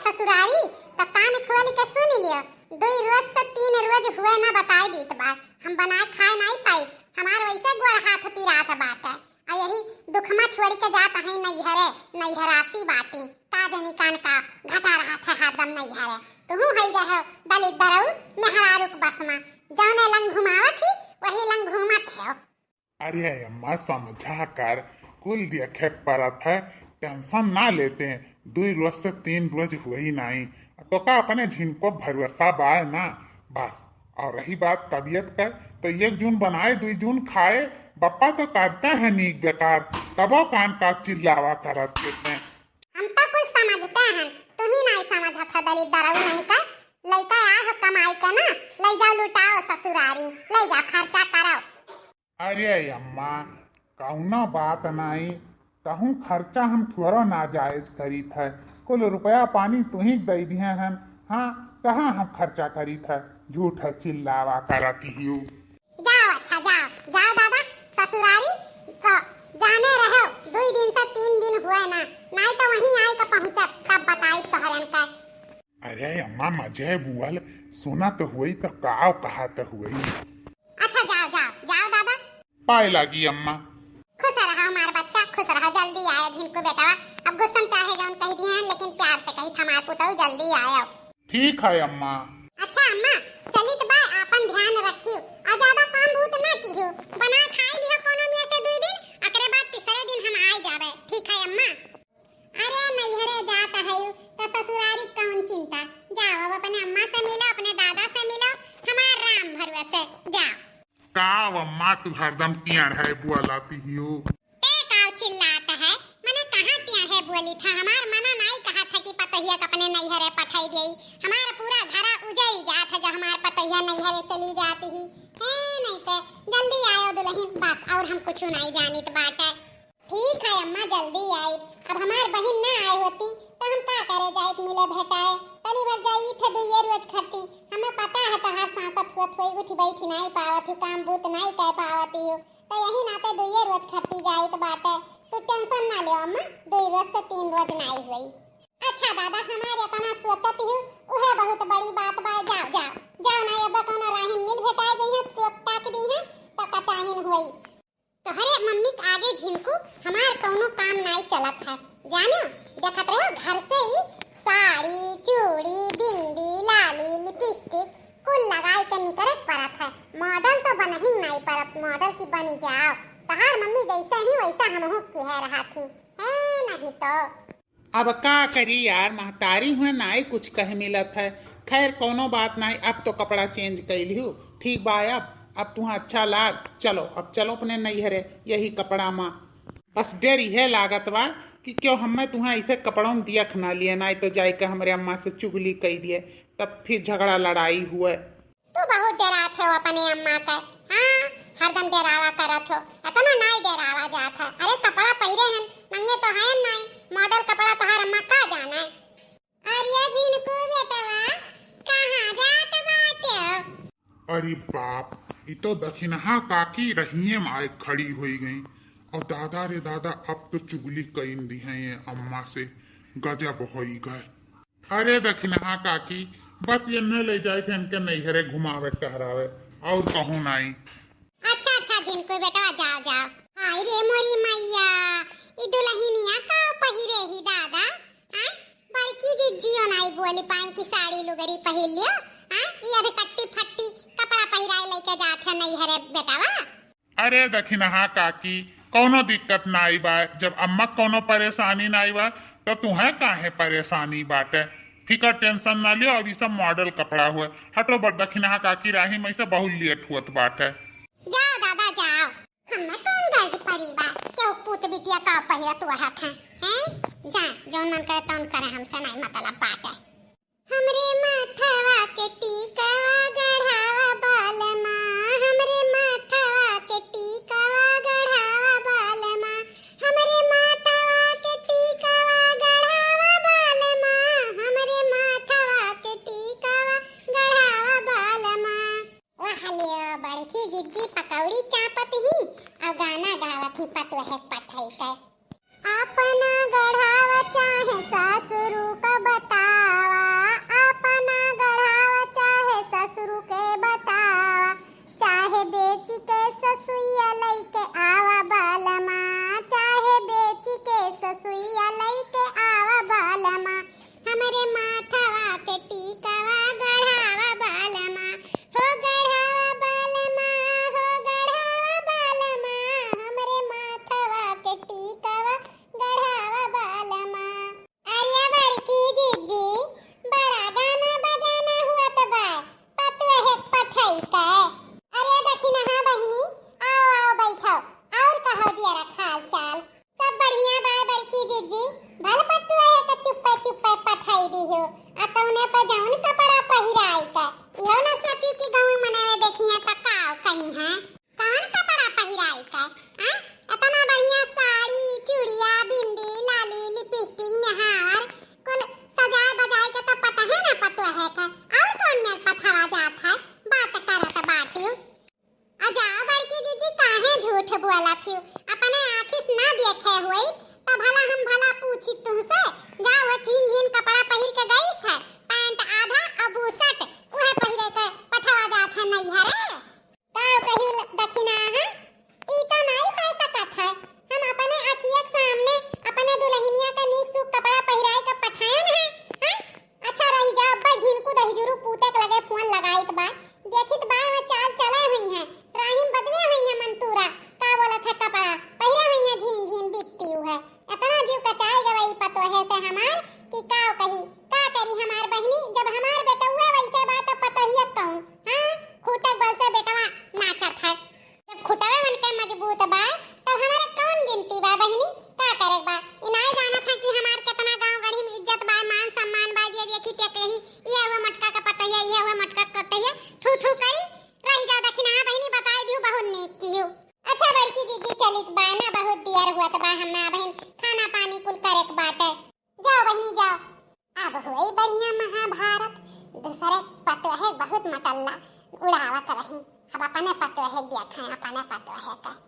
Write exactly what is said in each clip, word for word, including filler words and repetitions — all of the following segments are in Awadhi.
ससुरारी, त कान खोल के सुन लियो, दुई रोज से तीन रोज हुए ना बताई दीत बा, हम बनाए खाए नाई पाई, हमार वैसे गोड़ हाथ पिरात बाटे। आ यही दुखमा छोड़ के जात हई नैहरे, नैहरासी बाटी, का जनी कान का घटा रहत है हरदम नैहरे। तुहू हई रहो दलित दरऊ मेहरारू के बस मा, जौने लंग घुमावत ही वही लंग घूमत हो। अरे अम्मा, समझा कर, कुल देखे परत है, टेंशन ना लेते हैं, दुई रोज से तीन रोज हुई नाई, तो का अपने झिनको भरोसा बाय ना, बस। और रही बात तबीयत का, तो एक जून बनाए, दुई जून खाए, बप्पा तो करते हैं नीक बेकार, तबो कान का चिल्लावा करत के हैं। हम तो कुछ समझते हैं, तू ही नहीं समझत है, दलित दरऊ नहीं कर, लइका आ हो कमाई के ना, ले जाओ लुटाओ ससुरारी, ले जाओ खर्चा करो। अरे अम्मा, कौनो बात नाई, कहूँ खर्चा हम थोड़ो नाजायज करीत है, कुल रुपया पानी तुही दे दिए हन। हाँ, कहाँ हम खर्चा करीत है, झूठ चिल्लावा करत हियो। जाओ, अच्छा जाओ, जाओ दादा, ससुरारी तो जाने रहो, दुई दिन से तीन दिन हुए ना, नाई तो वहीं आई के पहुँचब, तब बताई तोहरन के। अरे अम्मा, मजे बुअल, सुनत हुई तो काव कहत हुई। अच्छा जाओ, जाओ, जाओ दादा। पाए लागी अम्मा। खुश रहा हमार बच्चा, खुश रहा, जल्दी आए झिनको बेटवा। अब गुस्सा में चाहे जौन कह दिए हैं, लेकिन प्यार से कही, हमार पुतऊ जल्दी आयो। ठीक है अम्मा। अच्छा अम्मा, चलित बा, आपन ध्यान रखियो, आ ज्यादा काम भूत ना कियो, बनाए खाई लिहो कोनो में से दुई दिन, अकरे बाद तीसरे दिन हम आए जाबे, ठीक है अम्मा? अरे नैहरे जात हयू, त ससुरारी कौन चिंता? जाओ, अब अपने अम्मा से मिलो, अपने दादा से मिलो, हमार राम भरोसे, जाओ। का अम्मा, तू हरदम टियाढ़े बोलत हियो? ते काव चिल्लात है? मने कहाँ टियाढ़े बोली था? हमार मना नाई कहा था कि पतोहिया के अपने नैहरे पठाई देई। हमार पूरा घरा उजरी जात है, जब हमार पतोहिया नैहरे चली जाती ही। ए, नहीं ते जल्दी आयो दुल्हन, बस और हम कुछ नाई जानित बाटे। ठीक है अम्मा, जल्दी आई। अब हमार बहिन ना आए होती तो हम का करे जाइत मिले भेटाए। तनी भर जाई थे दुइये रोज खती। हमें पता है तोहार सांसत हुआ थोई उठी बैठी नाई पावत हूँ, काम बूत नाई कर पावत हूँ, तो यही नाते दुइये रोज खती जाइत बाटे। तू टेंशन ना ले अम्मा, दुई रोज से तीन रोज नाई हुई। अच्छा दादा, हमार इतना सोचत हूँ, उहे बहुत बड़ी बात बा। जाओ, जाओ, जाओ ना, अब कोनो राहिन मिल भेटाए गई है, टोक टाक दी है, तो कचाहिन हुई। तोहरे मम्मी के आगे झिनको हमार कौनो काम नाई चलत है, जानो? देखत रहो, घर से ही साड़ी, चूड़ी, बिंदी, लाली, लिपस्टिक कुल लगाई के निकरे परत है। मॉडल तो बनही नाई परत, मॉडल की बनी जाओ। तोहार मम्मी जैसे ही वैसा हमहू किहे रहत ही, है नहीं तो। अब का करी यार, महतारी हुए नाई कुछ कहे मिलत है। खैर, कौनो बात नाई, अब तो कपड़ा चेंज कइ लिहू, ठीक बा। अब, अब तुहाँ अच्छा लाग, चलो, अब चलो अपने नैहरे यही कपड़ा मा। बस डर इहे लागत बा कि क्यों हमें तुहाँ ऐसे कपड़ों में दियख ना लिए, नाई तो जाए के हमरे अम्मा से चुगली कइ दिए, तब फिर झगड़ा लड़ाई हुए। तू बहुत डेरात हो अपने अम्मा के, हाँ, हरदम डेरावा करत हो, इतना नाई डेरावा जात है। अरे कपड़ा पहिरे हन, नंगे तो है नाई, मॉडल कपड़ा तोहार अम्मा का जाने। अरे झिनको बेटवा, कहाँ जात बाटे हो? अरे बाप, ई तो दखिनहा काकी रहिए में आए खड़ी होई गई। और दादा रे दादा, अब तो चुगली कइन दी है ये अम्मा से, गजब होई गए। अरे दखिनहा काकी, बस इन्हें ले जाए थे इनके नैहरे घुमावे टहरावे, और कहूँ नाई। अच्छा, अच्छा, झिनको बेटवा, जाओ, जाओ। हाय रे मोरी मैया, ई दुल्हनिया का पहिरे ही दादा? हैं? बड़की जिज्जियो नाई बोली पाई कि साड़ी लुगरी पहिर लियो, हैं? ई अभी कट्टी फट्टी कपड़ा पहिराए लेके जात है नैहरे बेटवा। अरे दखिनहा काकी, कौनो दिक्कत नाई बा, जब अम्मा कौनो परेशानी नाई बा, तो तुहें काहे परेशानी बाटे? फिकर टेंशन ना लियो, अभी सब मॉडल कपड़ा हुए। हटो बड़ दखिनहा काकी, राही में से बहुत लेट हुअत बाटे। जाओ दादा जाओ, हमें कौन गर्ज परी बा, केहू पूत बिटिया का पहिरत ओढ़त है, हैं? जा, जौन मन करे तौन करे, हमसे नाई मतलब बाटे। हमरे माथवा के टीकावा गढ़ावा बालमा, हमरे माथवा के टीकावा गढ़ावा बालमा, हमरे माथवा के टीकावा गढ़ावा बालमा, हमरे माथवा के टीकावा गढ़ावा बालमा। वाह लियो, बड़की जिज्जी पकौड़ी चापत ही और गाना गावत ही पतोहे पठई के। अपना गढ़ावा चाहे सासुरू का बता, कहे से हमार कि का कही, का करी हमार बहिनी, जब हमार बेटउआ वैसे बा त पतोहिया कहूँ, हाँ, खूंटक बल से बेटवा नाचत है। जब खुटवे मन के मजबूत बा, तब हमारे कौन गिनती बा बहिनी, का करे बा? ई नाय जानत है कि हमार केतना गाँव गढ़ी में इज्जत बा, मान सम्मान बा, जे देखी ते कही, "इहे हुए मोटका के पतोहिया, इहे हुए मोटका के पतोहिया," थू थू करी, रही जाओ दखिनहा बहिनी, बताई दियो, बहुत नीक कियो। अच्छा बड़की दीदी, चलित बा ना, बहुत दियर हुअत बा, हमें बहिन खाना पानी कुल करे के बाटे। जाओ बहिनी जाओ। अब होई बढ़िया महाभारत, दूसरे पतोहे बहुत मटल्ला उड़ावत रही, अब अपने पतोहे देखें, अपने पतोहे का।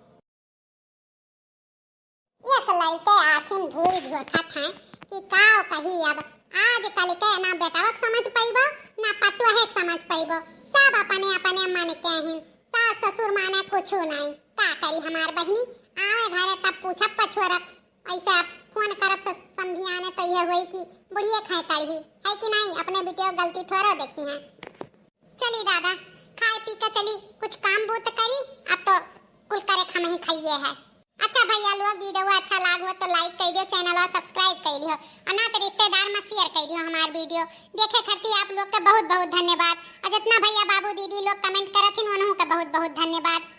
यस लड़के आँखिन धूल झोंकत हैं कि का कही अब, आजकल के ना बेटवा के समझ पइबो, ना पतोहे के समझ पइबो, सब अपने अपने मन के हैं, सास ससुर माने कुछो नहीं। का करी हमार बहिनी, आवे घरे तब पूछब पछोरब, ऐसे आप फोन करब से समझियाने तो यह होई कि बुढ़िए खाए तड़ही, है कि नहीं? अपने बिटिया गलती थोड़ो देखी हैं। चली दादा, खाए पी के चली, कुछ काम बूत करी, अब तो कुल करे हम ही खाइए है। अच्छा भैया लोग, वीडियो अच्छा लाग हो तो like कर दियो, चैनल subscribe कर लियो, और ना तो रिश्तेदार में share कर दियो हमार वीडियो। देखे खातिर आप लोग के बहुत बहुत धन्यवाद, और जितना भैया बाबू दीदी लोग comment करत हिन, उन्हों के बहुत बहुत धन्यवाद।